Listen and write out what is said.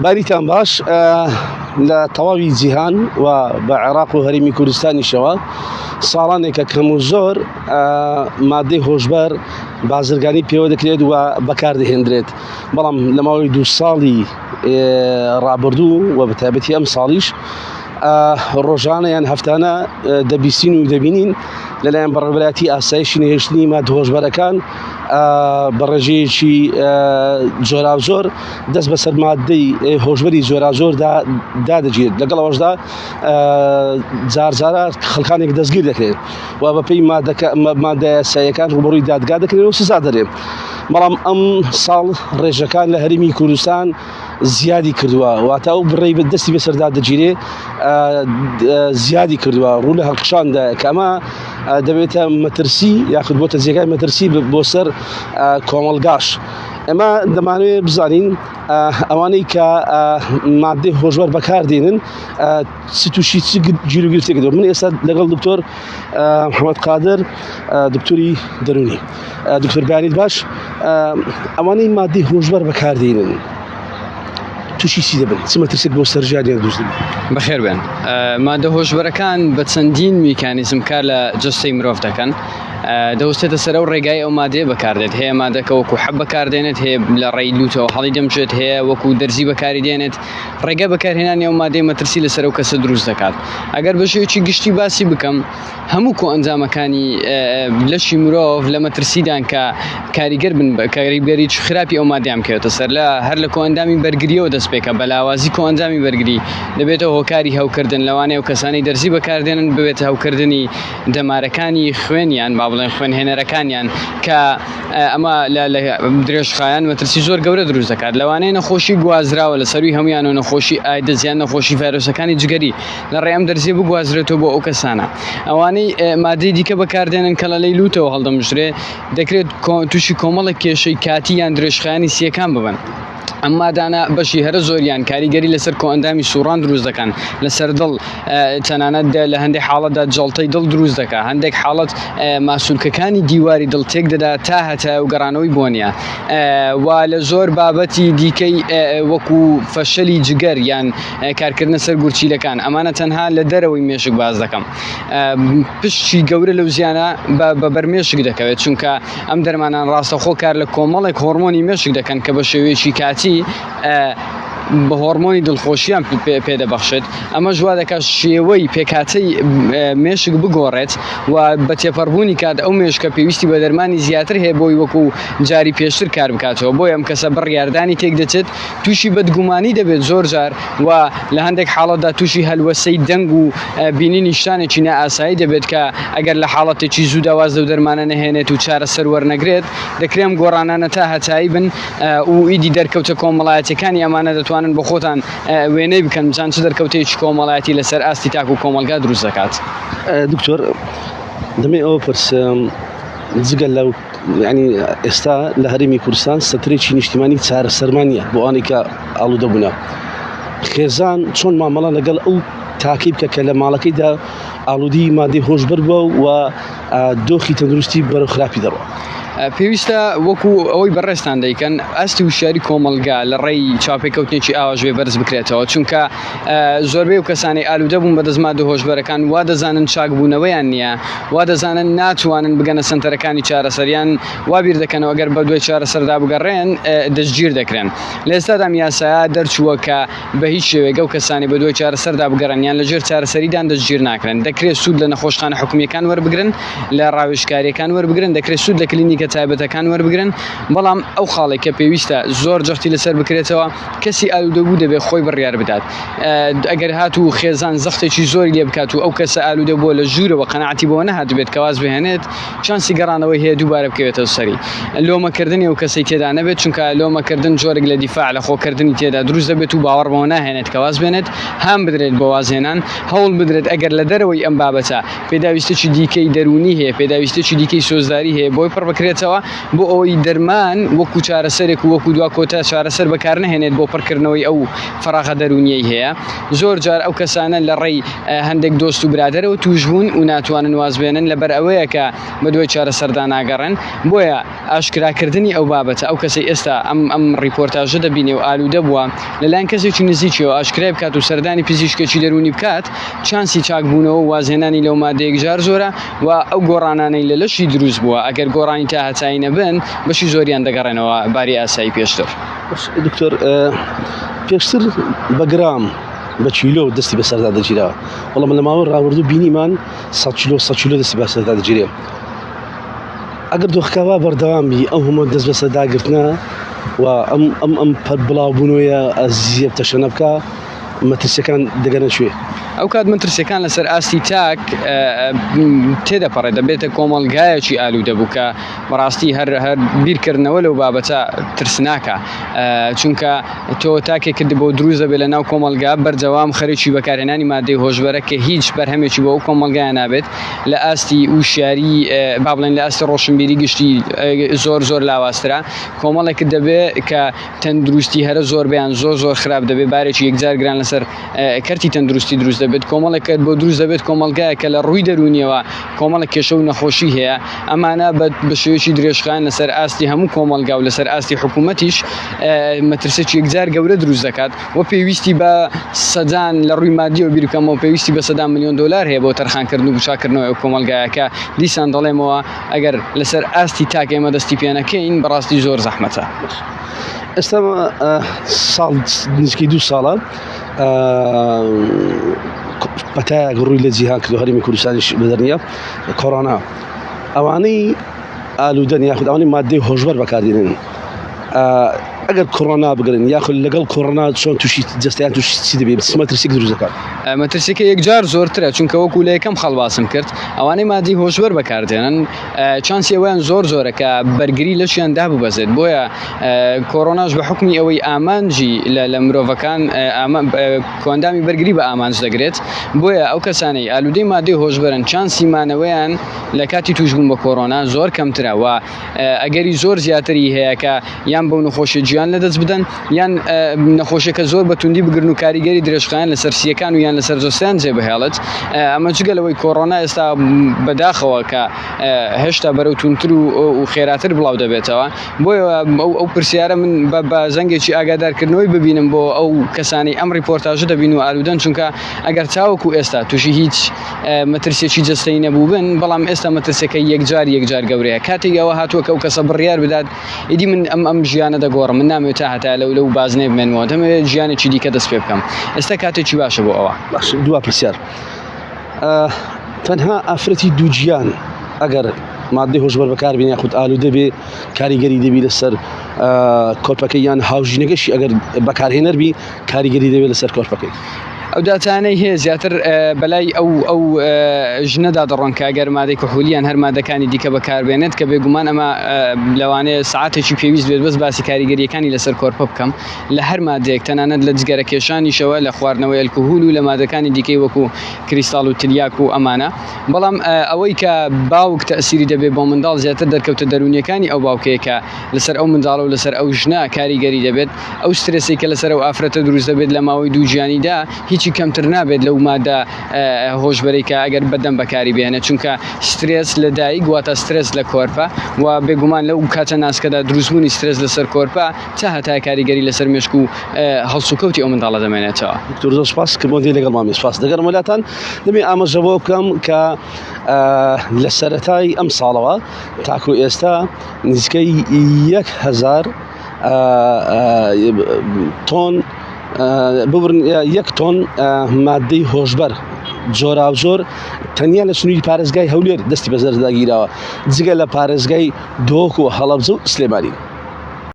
باریتان باش لە تەواوی جیهان و بە عێراق و هەرێمی کوردستانیشەوە ساڵانێکە کەم و زۆر مادەی هۆشبەر بازرگانی پێوە دەکرێت و بەکاردەهێندرێت بەڵام لە ماوەی دوو ساڵی ڕابردوو و بەتایبەتی ئەم ساڵیش ڕۆژانە یان هەفتانە دەبیستین و دەبینین لەلایەن بەڕێوەبەرایەتی ئاسایشی نەهێشتنی مادە هۆشبەرەکان بە ڕێژەیەکی جۆراوجۆر دەست بەسەر مادەی هۆشبەری جۆراوجۆردا دادەگیرێت لەگەڵ ئەوەشدا جارجارە خەڵکانێک دەستگیر دەکرێت و بەپێی مادەکە مادە یاساییەکان ڕووبەڕووی دادگا دەکرێن و سزا دەرێن بەڵام ئەم ساڵ ڕێژەکان لە هەرێمی کوردستان زیادی کردووە واتە ئەو بڕەی بە دەستی بەسەردا دەگیرێ زیادی کردووە ڕوو لە هەڵکشاندا کە ئەمە دەبێتە مەترسی یاخود بۆتە جێگای مەترسی بۆ سەر کۆمەڵگاش ئێمە دەمانەوێت بزانین ئەوانەی کە مادەی هۆشبەر بەکاردێنن چ تووشی چ گیروگرفتێک دەبن من ئێستا لەگەڵ دکتۆر محەممەد قادر دکتۆری دەرونی دکتۆر بەیانیت باش ئەوانەی مادەی هۆشبەر بەکاردێنن تووشی چی دەبن چ مەترسێک بۆ سەر ژیانیان دروست دەبێت؟ بەخێر بێن مادە هۆشبەرەکان بە چەندین میکانیزم کار لە جەستەی مرۆڤ دەکەن دەوەستێتە سەر ئەو ڕێگای ئەو مادەیە بەکاردێت هەیە مادەکە وەکو حەب بەکاردێنێت هەیە لە ڕێی لوتەوە هەڵی دەمژێت هەیە وەکو دەرزی بەکاری دێنێت ڕێگە بەکارهێنانی ئەو مادەیە مەترسی لەسەر ئەو کەسە دروست دەکات ئەگەر بە شێوەیەکی گشتی باسی بکەم هەموو کۆئەندامەکانی لەشی مرۆڤ لە مەترسیدان کە کاریگەر بن بە کاریگەری خراپی ئەو مادەیان بکەوێتە سەر لە هەر لە کۆئەندامی بەرگریەوە دەست پێکە بە لاوازی کۆئەندامی بەرگری دەبێتە هۆکاری هەوکردن لەوانەیە و کەسانی دەرزی بەکاردێنن ببێتە هەوکردنی دەمارەکانی خوێنیان با بڵێن خوێنهێنەرەکانیان کە ئەمە لە درێژخایەن مەترسی زۆر گەورە دروست دەکات لەوانەیە نەخۆشی گوازراوە لە سەروی هەمویان و نەخۆشی ئایدز یان نەخۆشی ڤایرۆسەکانی جگەری لە ڕێ ئەم دەرزیە بگوازرێتەوە بۆ ئەو کەسانە ئەوانەی مادەی دیکە بەکاردێنن کە لە لەی لوتەوە هەڵدەمژرێ دەکرێت تووشی کۆمەڵێک کێشەی کاتی یان درێژخایەنی سیەکان ببن. ئەم مادانە بەشی هەرە زۆریان کاریگەری لەسەر کۆئەندامی سوڕان دروست دەکەن لەسەر دڵ تەنانەت لە هەندێک حاڵەتدا جەڵتەی دڵ دروست دەکات هەندێک حاڵەت ماسولکەکانی دیواری دڵ تێک دەدا تا هەتای و گەڕانەوەی بۆ نییە و لە زۆر بابەتی دیکەی وەکو فەشەلی جگەر یان کارکردنە سەر گورچیلەکان ئەمانە تەنها لە دەرەوەی مێشک باز دەکەم پشتی گەورە لەو زیانە بە بەرمێشک دەکەوێت چونکە ئەم دەرمانان ڕاستەوخۆ کار لە کۆمەڵێک هۆرمۆنی مێشک دەکەن کە بە شێوەیەکی کاتی بە هۆرمۆنی دڵخۆشیان پێدەبەخشێت ئەمەش وا دەکات شێوەی پێکهاتەی مێشک بگۆڕێت و بە تێپەڕبوونی کات ئەو مێشکە پێویستی بە دەرمانی زیاتر هەیە بۆی وەکو جاری پێشتر کار بکاتەوە بۆیە ئەم کەسە بڕیاردانی تێک دەچێت تووشی بەدگومانی دەبێت زۆر جار و لە هەندێک حاڵەتدا تووشی هەلوەسەی دەنگ و بینینی شتانێکی نائاسایی دەبێت کە ئەگەر لە حاڵەتێکی زوودا واز لەو دەرمانە نەهێنێت و چارەسەر وەرنەگرێت دەکرێت ئەم گۆڕانانە تا هەتایی بن و ئیدی دەرکەوتە کۆمەڵایەتیەکانی ئەمانە دەتوانن بۆ خۆتان وێنەی بکەن بزان چ دەرکەوتەیەکی کۆمەڵایەتی لەسەر ئاستی تاک و کۆمەڵگا دروست دەکات. دکتۆر دەمێ ئەوە پرسم جگە لەو یعنی ئێستا لە هەرێمی کوردستان سەترێکی نیشتیمانی چارەسەرمان نییە بۆ ئەوانەی کە ئاڵوودە بوونە خێزان چۆن مامەڵە لەگەڵ ئەو تاکەی بکە کە لە ماڵەکەیدا ئاڵودی مادەی هۆشبەر بووە و دۆخی تەندروستی بەرەو خراپی دەڕوا. پێویستە وەکو ئەوەی بەڕێزتان دەیکەن ئاستی وشیاری کۆمەڵگا لە ڕێی چاوپێکەوتنێکی ئاواش بێ بەرز بکرێتەوە چونکە زۆربەی و کەسانی ئالوودە بوون بەدەست مادە هۆشبەرەکان وا دەزانن چاکبوونەوەیان نییە وا دەزانن ناتوانن بگەنە سەنتەرەکانی چارەسەریان وا بیر دەکەنەوە گەر بە دوای چارەسەردا بگەڕێن دەستگیر دەکرێن لە ئێستادا ئەم یاسایە دەرچووە کە بە هیچ شێوەیەک ئەو کەسانەی بە دوای چارەسەردا بگەڕێن یان لەژێر چارەسەریدان دەستگیر ناکرێن دەکرێت سوود لە نەخۆشخانە حکومییەکان وەربگرن لە ڕاوێژکارییەکان وەربگرن دەکرێت سوود لە کلینیکە تایبەتەکان وەربگرن بەڵام ئەو خاڵێک کە پێویستە زۆر جەختی لەسەر بکرێتەوە کەسی ئالوودەبوو دەبێت خۆی بڕیار بدات ئەگەر هاتوو خێزان زەختێکی زۆری لێ بکات و ئەو کەسە ئالوودە بووە لە ژوورەوە قەناعەتی بۆ نەهاتبێت کە واز بهێنێت چانسی گەڕانەوەی هەیە دووبارە بکەوێتەوە سەری لۆمەکردنی ئەو کەسەی تێدا نەبێت چونکە لۆمەکردن جۆرێک لە دیفاع لە خۆکردنی تێدا دروست دەبێت و باوەڕ بەوە ناهێنێت کە واز بێنێت هان بدرێت بۆ وازهێنان هەوڵ بدرێت ئەگەر لە دەرەوەی ئەم بابەتە پێداویستێکی دیکەی دەروونی هەیە پێداویستێکی دیکەی سۆزداری هەیە بۆی پڕ بکرێتەوە. بکرێتەوە بۆ ئەوەی دەرمان وەکو چارەسەرێک و وەکو دوا کۆتا چارەسەر بەکار نەهێنێت بۆ پڕکردنەوەی ئەو فەراغە دەروونیەی هەیە. زۆر جار ئەو کەسانە لە ڕێی هەندێک دۆست و برادەرەوە تووش بوون و ناتوانن واز بێنن لەبەر ئەوەیە کە بە دوای چارەسەردا ناگەڕێن. بۆیە ئاشکراکردنی ئەو بابەتە ئەو کەسەی ئێستا ئەم ئەم ڕیپۆرتاژە دەبینێ و ئالوودە بووە لەلایەن کەسێکی نزیکیەوە ئاشکرای بکات و سەردانی پزیشکێکی دەروونی بکات چانسی چاکبوونەوە و وازهێنانی لەو مادە یەکجار زۆرە و ئەو گۆڕانانەی لە لەشی دروست بووە ئەگەر گۆڕانی تا هەتایی نەبن بەشی زۆریان دەگەڕێنەوە باری ئاسایی پێشتر. دکتۆر پێشتر بە گرام بە کیلۆ دەستی بەسەردا دەگیرا بەڵام لە ماوەی ڕابردوو بینیمان 100 کیلۆ 100 کیلۆ دەستی بەسەردا دەگیرێ ئەگەر دۆخەکە وا بەردەوام بی ئەو هەموو دەست بەسەرداگرتنە و ئەم ئەم ئەم بڵاوبوونەوەیە ئەزیەت تەشەنە بکە مەترسیەکان دەگەنە کوێ؟ ئەو کات مەترسیەکان لەسەر ئاستی تاک تێدەپەڕێت دەبێتە کۆمەڵگایەکی ئالوودە بوو کە بەڕاستی هەر هەر بیرکردنەوە لەو بابەتە ترسناکە چونکە تۆ تاکێک کرد بۆ دروست دەبێت لە ناو کۆمەڵگا بەردەوام خەرێکی بەکارهێنانی مادەی هۆشبەرە کە هیچ بەرهەمێکی بۆ ئەو کۆمەڵگایە نابێت لە ئاستی وشیاری با بڵێن لە ئاستی ڕۆشنبیری گشتی زۆر زۆر لاوازترە کۆمەڵێک دەبێت کە تەندروستی هەرە زۆربەیان زۆر زۆر خراپ دەبێت بارێکی یەکجار گران لەسەر کەرتی تەندروستی دروست دەبێت کۆمەڵێک کەرت بۆ دروست دەبێت کۆمەڵگایە کە لە ڕووی دەروونیەوە کۆمەڵێک کێشە و نەخۆشی هەیە ئەمانە بە شێوەیەکی درێژخایەن لەسەر ئاستی هەموو کۆمەڵگا و لەسەر ئاستی حکوومەتیش مەترسێکی یەکجار گەورە دروست دەکات و پێویستی بە سەدان لە ڕووی مادیەوە بیر بکەمەوە پێویستی بە سەدان ملیۆن دۆلار هەیە بۆ تەرخانکردن و چاکردنەوەی ئەو کۆمەڵگایە کە دیسان دەڵێمەوە ئەگەر لەسەر ئاستی تاک ئێمە دەستی پێ نەکەین بەڕاستی زۆر زەحمەتە. ئێستا ساڵ نزیکەی دوو ساڵە پەتایەک ڕووی لە جیهان کردو هەرێمی کوردستانیش بەدەر نییە کۆرۆنا ئەوانەی ئالوودەن یاخود ئەوانەی مادەی هۆشبەر بەکاردێنن ئەگەر کۆرۆنا بگرن یاخود لەگەڵ کۆرۆنا چۆن تووشی جەستیان تووشی چی دەبێت چ مەترسیێک دروست دەکات مەترسیەکە یەکجار زۆرترە چونکە وەکو لە یەکەم خاڵ باسم کرد ئەوانەی مادەی هۆشبەر بەکاردێنن چانسی ئەوەیان زۆر زۆرە کە بەرگری لەشیان داببەزێت بۆیە کۆرۆناش بە حکمی ئەوەی ئامانجی لە مرۆڤەکان کۆئەندامی بەرگری بە ئامانج دەگرێت بۆیە ئەو کەسانەی ئالوودەی مادەی هۆشبەرن چانسی مانەوەیان لە کاتی توشبوون بە کۆرۆنا زۆر کەمترە و ئەگەری زۆر زیاتری هەیە کە یان بەو نەخۆشی گیان لەدەست بدەن یان نەخۆشیەکە زۆر بە توندی بگرن و کاریگەری درێژخایەن لەسەر سیەکان و یان لەسەر جەستەیان جێبهێڵێت ئەمە جگە لەوەی کۆرۆنا ئێستا بەداخەوە کە هێشتا بەرەو توندتر و خێراتر بڵاو دەبێتەوە بۆیە ئەو پرسیارە من بە زەنگێکی ئاگادارکردنەوەی ببینم بۆ ئەو کەسانی ئەم ڕیپۆرتاژە دەبین و ئالوودەن چونکە ئەگەر تاوەکو ئێستا تووشی هیچ مەترسیەکی جەستەیی نەبووبن بەڵام ئێستا مەترسیەکە یەکجار یەکجار گەورەیە کاتێک ئەوە هاتووە کە ئەو کەسە بڕیار بدات ئیدی من ئەم ئەم ژیانە دەگۆڕم من نامەوێت تا هەتا لەو لەو بازنەیە بمێنمەوە دەمەوێت ژیانێکی دیکە دەست پێ بکەم ئێستا کاتێکی باشە بۆ ئەوە. باش دوا پرسیار تەنها ئافرەتی دووگیان ئەگەر مادەی هۆشبەر بەکاربێنێ یاخود ئالوودە بێ کاریگەری دەبی لەسەر کۆرپەکەی یان هاوژینەکەشی ئەگەر بەکارهێنەر بی کاریگەری دەبێت لەسەر کۆرپەکەی. ئەو داتانەی هەیە زیاتر بەلای ئەو ئەو ژنەدا دەڕۆن کە ئەگەر مادەی کحولیان هەر مادەکانی دیکە بەکاربێنێت کە بێگومان ئەمە لەوانەیە سعاتێکی پێویست بێت بەس باسی کاریگەریەکانی لەسەر کۆرپە بکەم لە هەر مادەیەک تەنانەت لە جگەرە کێشانیشەوە لە خواردنەوەی ئەلکهول و لە مادەکانی دیکەی وەکو کریستاڵ و تلیاک و ئەمانە بەڵام ئەوەی کە باوک تەسیری دەبێت بۆ منداڵ زیاتر دەرکەوتە دەرونیەکانی ئەو باوکەیە کە لەسەر ئەو منداڵە و لەسەر ئەو ژنە کاریگەری دەبێت ئەو سترێسەی کە لەسەر ئەو ئافرەتە دروست دەبێت لە ماوەی دووگیانیدا هیچی کەمتر نابێت لەو مادە هۆشبەرەی کە ئەگەر بەدەم بەکاری بهێنێت چونکە سترێس لە دایک واتە سترێس لە کۆرپە و بێگومان لەو کاتە ناسکەدا دروستبوونی سترێس لەسەر کۆرپە تا هەتایە کاریگەری لەسەر مێشک و هەڵسوکەوتی ئەو منداڵە دەمێنێتەوە. دکتۆر زۆر سپاس کە بۆ لەگەڵمان بی سپاس دەگەڕمەوە لاتان دەمێ ئاماژە بۆ بکەم کە لە سەرەتای ئەم ساڵەوە تاکو ئێستا نزیکەی 1000 تۆن ببرن یەک تۆن مادەی هۆشبەر جۆراوجۆر تەنیا لە سنووری پارێزگای هەولێر دەستی بەسەردا گیراوە جگە لە پارێزگای دهۆک و هەڵەبجە و سلێمانی.